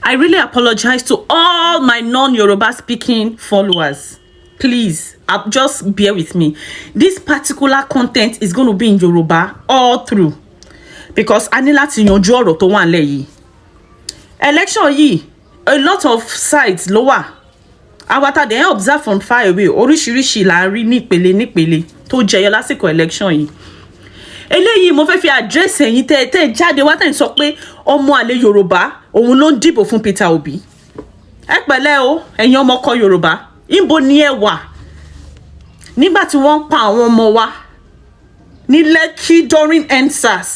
I really apologize to all my non-Yoruba speaking followers. Please, just bear with me. This particular content is going to be in Yoruba all through because a ní láti yanjú ọ̀rọ̀ tó wà nílẹ̀ yìí. Election yìí, a lot of sides ló wà. Àwa tá dẹ̀ ń observe from far away, oríṣiríṣi là ń rí nípele nípele tó jẹyọ lásìkò election yìí. Eléyìí mo fẹ́ fi address ẹ̀yin tẹ́ jáde wá, tẹ́ ń sọ pé ọmọ àlè Yorùbá òun ló ń dìbò fún Peter Obi. Ẹ pẹ̀lẹ́ o, ẹ̀yin ọmọ ọkọ Yorùbá, níbo ni ẹ wà nígbà tí wọ́n ń pa àwọn ọmọ wa ní Lekki during EndSARS?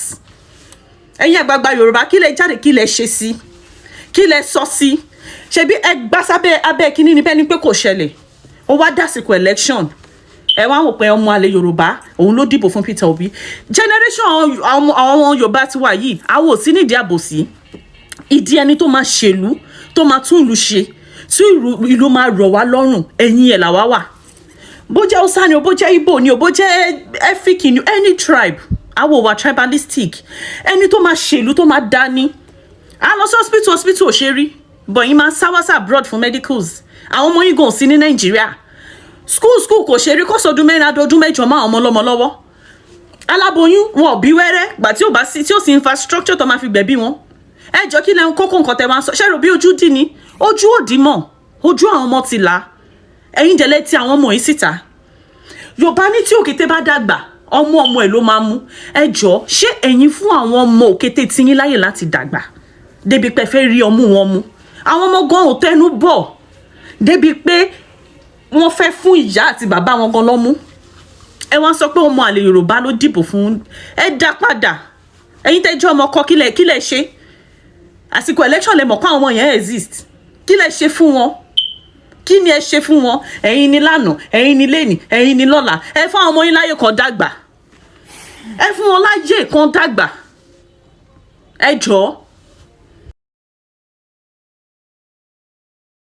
Ẹ̀yin àgbààgbà Yorùbá, kí lẹ jáde, kí lẹ ṣe sí, kí lẹ sọ sí? Ṣebí ẹ gbá sábẹ́ abẹ́ kínní ni bẹ́ẹ̀ ni pé kò ṣẹlẹ̀. Ó wá dásìkò election, ẹ wá wò pé ọmọ àlè Yorùbá òun ló dìbò fún Peter Obi. Generation àwọn Yorùbá ti wà yìí, àwọn ò sí nídìí àbòsí. Ìdí ẹni tó máa ṣèlú, tó máa tún ìlú ṣe, tí ìlú máa rọ̀ wá lọ́rùn, ẹ̀yìn ẹ̀ làwa wà. Bó jẹ́ Hausa ni o, bó jẹ́ Igbo ni o, bó jẹ́ Efik ni o, any tribe, àwọn ò wà tribalistic. Ẹni tó máa ṣèlú, tó máa dání. A lọ sí hospital, hospital ò ṣe rí bọ̀, yín máa sáwá sí abroad fún medicals. Àwọn ọmọ yín gan sí ní Nàìjíríà. School, school kò ṣe rí kọ́sọ̀dún 4 adọdún 8 mọ́ àwọn ọmọ ọlọ́mọ lọ́wọ́. Aláboyún wọn ò bí wẹ́rẹ́ gbà tí ò bá sí tí ò sí infrastructure tó máa fi gbẹ̀bí wọn. Ẹ jọ, kí lẹ́hìn kókó nǹkan tẹ́ máa ń sọ? Ṣé rò bí ojú dì ní? Ojú ò dì mọ́, ojú àwọn ọmọ ti là. Ẹ̀yin jẹ̀lẹ̀ tí àwọn ọmọ yìí síta. Yorùbá ní tí òkété bá dàgbà, ọmọ ọmọ ẹ̀ ló máa mú. Ẹ jọ, ṣé ẹ̀yin fún àwọn ọmọ òkété tiyín láyè láti dàgbà débi pé fẹ́ rí ọmú wọn mú? Àwọn ọmọ gan ò tẹnu bọ̀ débi pé wọ́n fẹ́ fún ìyá àti bàbá wọn gan lọ́mú. Ẹ wá sọ pé ọmọ àlè Yorùbá ló dìbò fún. Ẹ dá padà. Ẹ̀yin tẹ́ jẹ́ ọmọ ọkọ, kílẹ̀ ṣe àsìkò election? Lẹ mọ̀ pé àwọn ọmọ yẹn exist. Kí lẹ ṣe fún wọn? Kí ni ẹ ṣe fún wọn? Ẹ̀yin ni lánàá, ẹ̀yin ni lẹ́nìí, ẹ̀yin ni lọ́la. Ẹ fún àwọn ọmọ yín láyè kan dàgbà, ẹ fún wọn láyè kan dàgbà. Ẹ jọ̀ọ́.